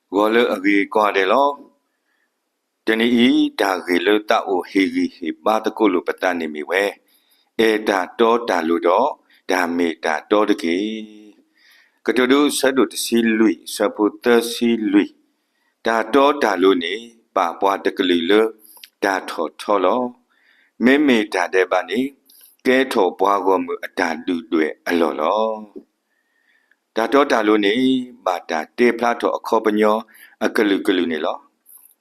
ဂီၤလၢအဂ့ၤကိးဂၤဒဲးလီၤ. တနံၤအံၤ တၢ်ဂ့ၢ်လၢသးအိၣ်ဟ့ၣ်ဂံၢ်ဟ့ၣ်ဘါသကိးလိာ်ပသးန့ၣ်မ့ၢ်ဝဲ အဲၣ်တၢ်တီတၢ်လိၤဒီးတၢ်မ့ၢ်တၢ်တီတက့ၢ်. ကတိၤဒိ ဆၢဒိၣ်တဆံလွံၢ် ဆၢဖိသၢဆံလွံၢ်, တၢ်တီတၢ်လိၤန့ၣ် ပာ်ပှၤတကလုာ်လၢတၢ်ထီၣ်ထီလီၤ. မ့မ့ၢ်တၢ်ဒဲးဘးန့ၣ် ကဲထီၣ်ပှၤဂီၢ်မုၢ်အတၢ်ဒုၣ်ဒွဲၣ်အလီၢ်လီၤ. တၢ်တီတၢ်လိၤန့ၣ် ဘၣ်တၢ်တဲဖျါထီၣ်အခီပညီအကလုာ်ကလုာ်န့ၣ်လီၤ.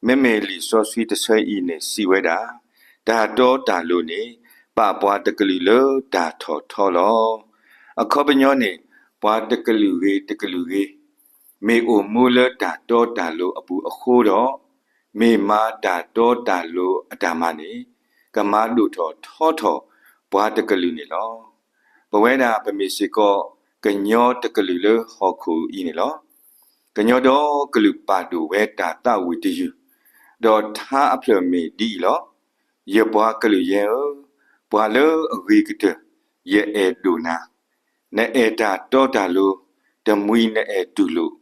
မ့မ့ၢ်လံာ်စီဆှံတဆၢအံၤန့ၣ်စံးဝဲဒၣ်, တၢ်တီတၢ်လိၤန့ၣ် ပာ်ပှၤတကလုာ်လၢတၢ်ထီၣ်ထီလီၤ. အခီပညီန့ၣ် ပှၤတကလုာ်ဂ့ၤတကလုာ်ဂ့ၤ မ့ၢ်အိၣ်မူလၢတၢ်တီတၢ်လိၤအပူၤအဃိဒီး, မ့ၢ်မၤတၢ်တီတၢ်လိၤအတၢ်မၤန့ၣ် ကမၤဒိၣ်ထီၣ်ထီထီၣ်ပှၤတကလုာ်န့ၣ်လီၤ. ပဝဲဒၣ်ပမ့ၢ်စ့ၢ်ကီး ကညီတကလုာ်လၢဟီၣ်ခိၣ်အံၤန့ၣ်လီၤ. ကညီဒီကလုာ်ပာ်ဒိၣ်ဝဲတၢ်သးဝံၣ်တယုၢ်, ဒီးထါအဖျၢၣ်မ့ၢ်ဒ်အံၤလီၤ. ယပှၤကလုာ်ယဲဧၢ, ပှၤလၢအဂ့ၤကတၢၢ် ယအဲၣ်ဒိၣ်နၤ, နအဲၣ်တၢ်တီတၢ်လိၤ, တမှံၤနအဲၣ်တူၢ်လိာ်,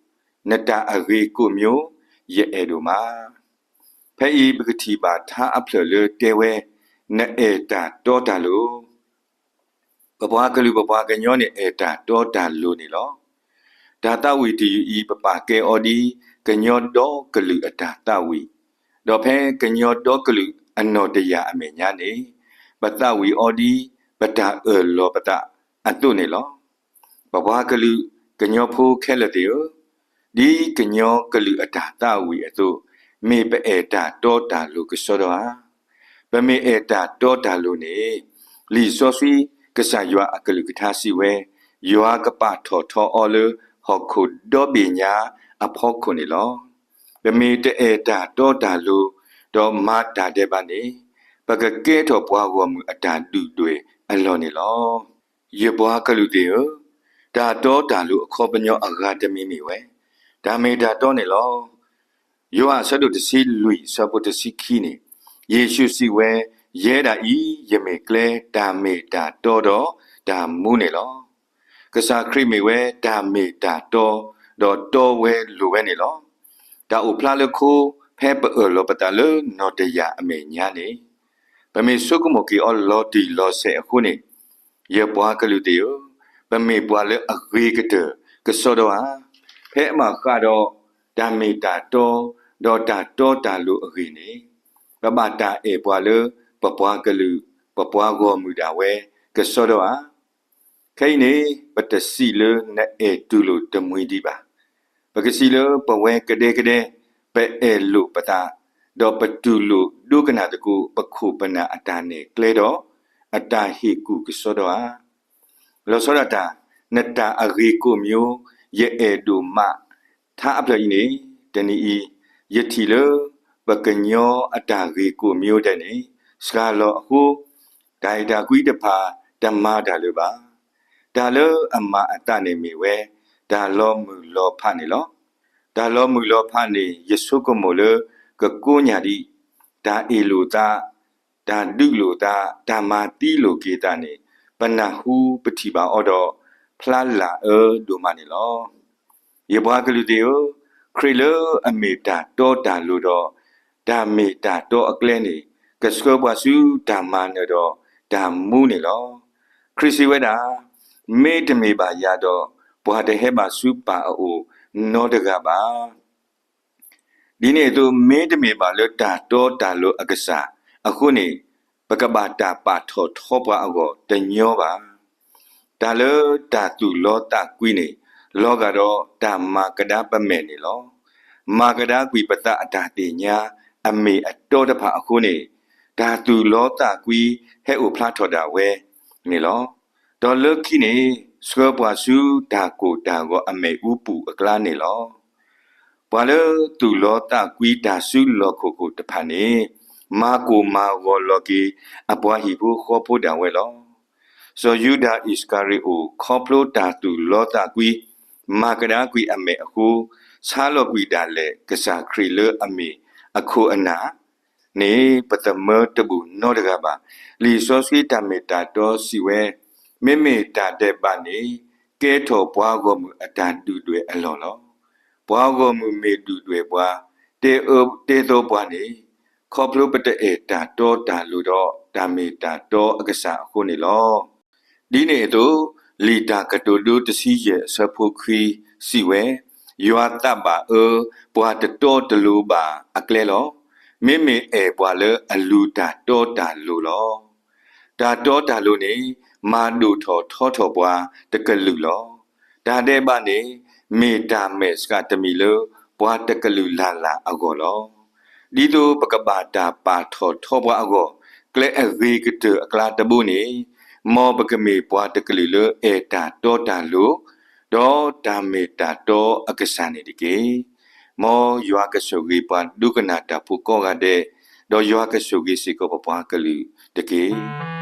နတၢ်အဂ့ၤကိးမံၤ ယအဲၣ်ဒိၣ်မး. ဖဲအံၤပကထံၣ်ဘၣ်ထါအဖျၢၣ်လၢတဲဝဲ, နအဲၣ်တၢ်တီတၢ်လိၤ. ပပှၤကလုာ်ပပှၤကညီန့ၣ် အဲၣ်တၢ်တီတၢ်လိၤန့ၣ်လီၤ. တၢ်သးဝံၣ်တယုၢ်အံၤ ပပာ်ကဲအီၤဒ် ကညီဒီကလုာ်အတၢ်သးဝံၣ်, ဒီးဖဲကညီဒီကလုာ်အနီၢ်တယာ်အမဲာ်ညါန့ၣ် ပသးဝံၣ်အီၤဒ် ပတၢ်အၢၣ်လီၤပသးအသိးန့ၣ်လီၤ. ပပှၤကလုာ်ကညီဖိခဲလၢာ်သ့ၣ်ဧၢ, ဒ်ကညီကလုာ်အတၢ်သးဝံၣ်အသိး, မ့ၢ်ပအဲၣ်တၢ်တီတၢ်လိၤကစီဒီဧါ. ပမ့ၢ်အဲၣ်တၢ်တီတၢ်လိၤန့ၣ် လံာ်စီဆှံကစၢ်ယွၤအကလုၢ်ကထါစံးဝဲ, ယွၤကပာ်ထီၣ်ထီအီၤလၢဟီၣ်ခိၣ်ဒီဘ့ၣ်ညါအဖီခိၣ်န့ၣ်လီၤ. ပမ့ၢ်တအဲၣ်တၢ်တီတၢ်လိၤ, ဒီးမၤတၢ်ဒဲးဘးန့ၣ်, ပကကဲထီၣ်ပှၤဂီၢ်မုၢ်အတၢ်ဒုၣ်ဒွဲၣ်အလီၢ်န့ၣ်လီၤ. ယပှၤကလုာ်သ့ၣ်ဧၢ, တၢ်တီတၢ်လိၤအခီပညီအဂၤတမံၤမ့ၢ်ဝဲ တၢ်မ့ၢ်တၢ်တီန့ၣ်လီၤ. ယိၤဟၣ်အဆၢဒိၣ်တဆံလွံၢ် ဆၢဖိတဆံခံန့ၣ်, ယ့ၣ်ၡူးစံးဝဲ, ယဲဒၣ်အံၤ ယမ့ၢ်ကျဲ, တၢ်မ့ၢ်တၢ်တီဒီးတၢ်မူန့ၣ်လီၤ. ကစၢ်ခရံာ်မ့ၢ်ဝဲတၢ်မ့ၢ်တၢ်တီ, ဒီးတီဝဲလိၤဝဲန့ၣ်လီၤ. တၢ်အိၣ်ဖျါလၢခိ ဖဲပအၢၣ်လီၤပသးလၢနီၢ်တယာ်အမဲာ်ညါန့ၣ်, ပမ့ၢ်ဆိကမိၣ်က့ၤအီၤလီၤတံၢ်လီၤဆဲးအဃိန့ၣ်, ယပှၤကလုာ်သ့ၣ်ဧၢ, ပမ့ၢ်ပှၤလၢအဂ့ၤကတၢၢ်ကစီဒီဧါ. ဖဲအဘၣ်ဃးဒီးတၢ်မ့ၢ်တၢ်တီ, ဒီးတၢ်တီတၢ်လိၤအဂ့ၢ်န့ၣ်, ပဘၣ်တၢ်အဲၣ်ပှၤလၢပပှၤကလုာ်, ပပှၤဂီၢ်မုၢ်ဒၣ်ဝဲကစီဒီဧါ. ခဲအံၤန့ၣ် ပတစံးလၢနအဲၣ်တူၢ်လိာ်တမှံၤဒံးဘၣ်. ပကစံးလၢပဝဲကဒဲကဒဲ, ပအဲၣ်လိာ်ပသး, ဒီးပတူၢ်လိာ်ဒိကနၣ်သကိး ပခိၣ်ပနၢ်အတၢ်နဲၣ်ကျဲဒီး အတၢ်ဟ့ၣ်ကူၣ်ကစီဒီဧါ. လီၤဆီဒၣ်တၢ်, နတၢ်အဂ့ၤကိးမံၤ ယအဲၣ်ဒိၣ်မး. ထါအဖျၢၣ်အံၤန့ၣ် တနံၤအံၤ ယထံၣ်လၢ ပကညီအတၢ်ဂ့ၤကိးမံၤဒဲးန့ၣ် စှၤလီၤအဃိ တၢ်အဲၣ်တၢ်ကွံတဖၣ် တမၤတၢ်လၢၤဘၣ်. တၢ်လၢအမၤအသးန့ၣ်မ့ၢ်ဝဲ တၢ်လီၤမုၢ်လီၤဖးန့ၣ်လီၤ. တၢ်လီၤမုၢ်လီၤဖးန့ၣ် ယဆိကမိၣ်လၢ ကကိးညၣ်ဒံး တၢ်အ့ၣ်လိာ်သး, တၢ်ဒုးလိာ်သး, တၢ်မၤသံလိာ်က့ၤသးန့ၣ် ပနၢ်ဟူပထံၣ်ဘၣ်အီၤဒီး ဖျါလၢ်အၢဒိၣ်မးန့ၣ်လီၤ. ယပှၤကလုာ်သ့ၣ်ဧၢ, ခရံာ်လၢအမ့ၢ်တၢ်တီတၢ်လိၤဒီး တၢ်မ့ၢ်တၢ်တီအကျဲန့ၣ် ကဆှၢပှၤဆူတၢ်မၤနၢၤဒီးတၢ်မူန့ၣ်လီၤ. ခရံာ်စံးဝဲဒၣ်, မ့တမ့ၢ်ဘၣ်ယၤဒီး ပှၤတဟဲဘၣ်ဆူပၢ်အအိၣ်နီတဂၤဘၣ်. ဒ်န့ၣ်အသိး မ့တမ့ၢ်ဘၣ်လၢတၢ်တီတၢ်လိၤအကစၢ်အဃိန့ၣ် ပကဘၣ်တၢ်ပာ်ထီၣ်ထီပှၤအဂီၢ်တညီဘၣ်. တၢ်လၢတၢ်သူၣ်လီသးကွံန့ၣ် လီၤဂာ်ဒီးတၢ်မၤကဒါပမဲာ်န့ၣ်လီၤ. မၤကဒါကွံာ်ပသးအတၢ်သ့ၣ်ညါအမ့ၢ်အတီတဖၣ်အဃိန့ၣ် တၢ်သူၣ်လီသးကွံဟဲအိၣ်ဖျါထီၣ်ဒၣ်ဝဲန့ၣ်လီၤ. ဒီးလၢခံန့ၣ် ဆှၢပှၤဆူတၢ်ကိၢ်တၢ်ဂီၤအမ့ၣ်အူပူၤအကျါန့ၣ်လီၤ. ပှၤလၢသူၣ်လီသးကွံတၢ်စုလီၢ်ခီၣ်ခိၣ်တဖၣ်န့ၣ် မၤကိၢ်မၤဂီၤလီၤက့ၤအပှၤဟံၣ်ဖိဃီဖိဒၣ်ဝဲလီၤ. စီၤယူဒၤအံၣ်စကၤရံၤအိၣ် ခီဖျိတၢ်သူၣ်လီသးကွံ မၤကဒါကွံာ်အမဲာ်အဃိ ဆါလီၤကွံာ်ဒၣ်လဲာ်ကစၢ်ခရံာ်လၢအမ့ၢ်အခိၣ်အနၢ် န့ၣ် ပသမၢတဘူၣ်နီတဂၤဘၣ်. လံာ်စီဆှံတၢ်မ့ၢ်တၢ်တီစံးဝဲ, မ့မ့ၢ်တၢ်ဒဲးဘးန့ၣ် ကဲထီၣ်ပှၤဂီၢ်မုၢ်အတၢ်ဒုၣ်ဒွဲၣ်အလီၢ်လီၤ. ပှၤဂီၢ်မုၢ်မ့ၢ်ဒုၣ်ဒွဲၣ်ပှၤ, တဲအၢတဲသီပှၤန့ၣ်, ခီဖျိပတအဲၣ်တၢ်တီတၢ်လိၤဒီးတၢ်မ့ၢ်တၢ်တီအကစၢ်အဃိန့ၣ်လီၤ. ဒ်န့ၣ်အသိး, လံာ်တၢ်ကတိၤဒိတဆံယဲၢ်အဆၢဖိခွံစံးဝဲ, ယွၤသးဘၣ်အၢပှၤတတီတလိၤဘၣ်အကျဲလီၤ. မ့မ့ၢ်အဲၣ်ပှၤလၢအလူၤတၢ်တီတၢ်လိၤလီၤ. တၢ်တီတၢ်လိၤန့ၣ် မၤဒိၣ်ထီၣ်ထီထီၣ်ပှၤတကလုာ်လီၤ. တၢ်ဒဲးဘးန့ၣ် မ့ၢ်တၢ်မဲာ်ဆှးတမံၤလၢပှၤတကလုာ်လၢ်လၢ်အဂီၢ်လီၤ. ဒ်သိးပကဘၣ်တၢ်ပာ်ထီၣ်ထီပှၤအဂီၢ်, ကျဲအဂ့ၤကတၢၢ်အကျါတဘိန့ၣ်, မ်ပကမ့ၢ်ပှၤတကလုာ်လၢအဲၣ်တၢ်တီတၢ်လိၤ, ဒီးတၢ်မ့ၢ်တၢ်တီအကစၢ်န့ၣ်တက့ၢ်. မ်ယွၤကဆိၣ်ဂ့ၤပှၤဒိကနၣ်တၢ်ဖိကိးဂၤဒဲး, ဒီးယွၤကဆိၣ်ဂ့ၤစ့ၢ်ကီးပပှၤကလုာ်တက့ၢ်.